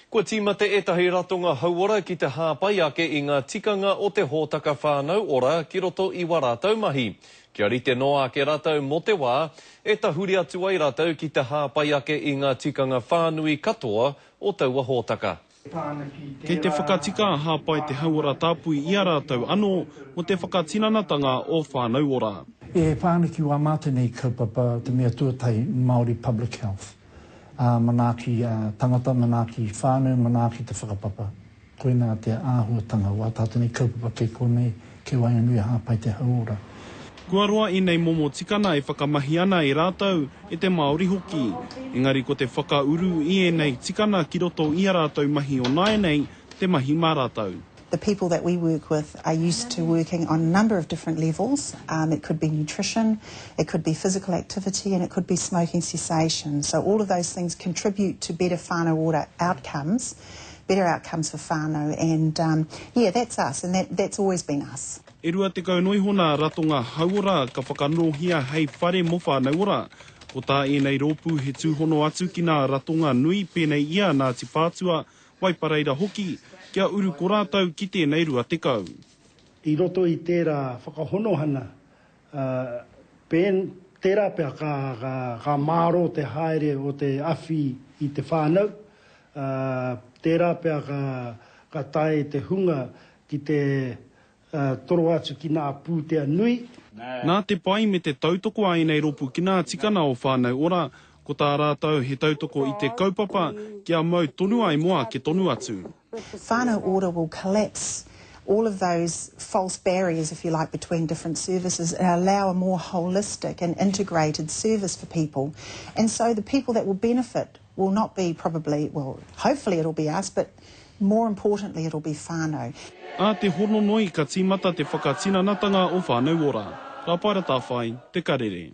Kua tīmata ētahi ratonga hauora ki te hāpai ake i ngā tikanga o te hōtaka Whānau Ora ki roto i wā rātou mahi. Kia rite noa ake rātou mō te wā e tahuri atu ai rātou ki te hāpai ake i ngā tikanga whānui katoa o taua hōtaka. Kei te whakatika a Hāpai Te Hauora Tāpui i a rātou anō mō te whakatinanatanga o Whānau Ora. E pā ana ki wā mātou nei kaupapa te mea tuatahi Māori Public Health. Ā, manaaki tangata, manaaki whānau, manaaki te whakapapa. Koinā te āhuatanga o ā tātou nei kaupapa kei konei, kei waenganui a Hāpai te Hauora. Kua roa ēnei momo tikana e whakamahi ana e rātou, e te Māori hoki. Engari ko te whakauru i ēnei tikana ki roto i a rātou mahi o nāianei te mahi mā rātou. The people that we work with are used to working on a number of different levels, um, it could be nutrition, it could be physical activity and it could be smoking cessation. So all of those things contribute to better whānau ora outcomes, better outcomes for whānau and um, yeah, that's us and that, that's always been us. E 20 noa iho nā ratonga hauora ka whakanōhia hei whare mō Whānau Ora. Ko tā ēnei rōpū he tūhono atu ki nā ratonga nui pēnei i a Ngāti Whātua, Waipareira hoki, kia uru ko rātou ki tēnei 20. I roto i tērā whakahonohana, pēn, tērā pea ka, ka, ka mārō te haere o te awhi i te whānau, ā, tērā pea ka, ka tae te hunga ki te toro atu ki nā pūtea nui. Nā te pai me te tautoko a ēnei rōpū ki nā tikana o Whānau Ora, ko tā rātou he tautoko i te kaupapa kia mau tonu ai mō ake tonu atu. Whānau Ora will collapse all of those false barriers, if you like, between different services and allow a more holistic and integrated service for people. And so the people that will benefit will not be probably, well, hopefully it'll be us, but more importantly it'll be whānau. Ā te hononoi ka tīmata te whakatinanatanga o Whānau Ora. Ka pae ra tāwhai, Te Karere.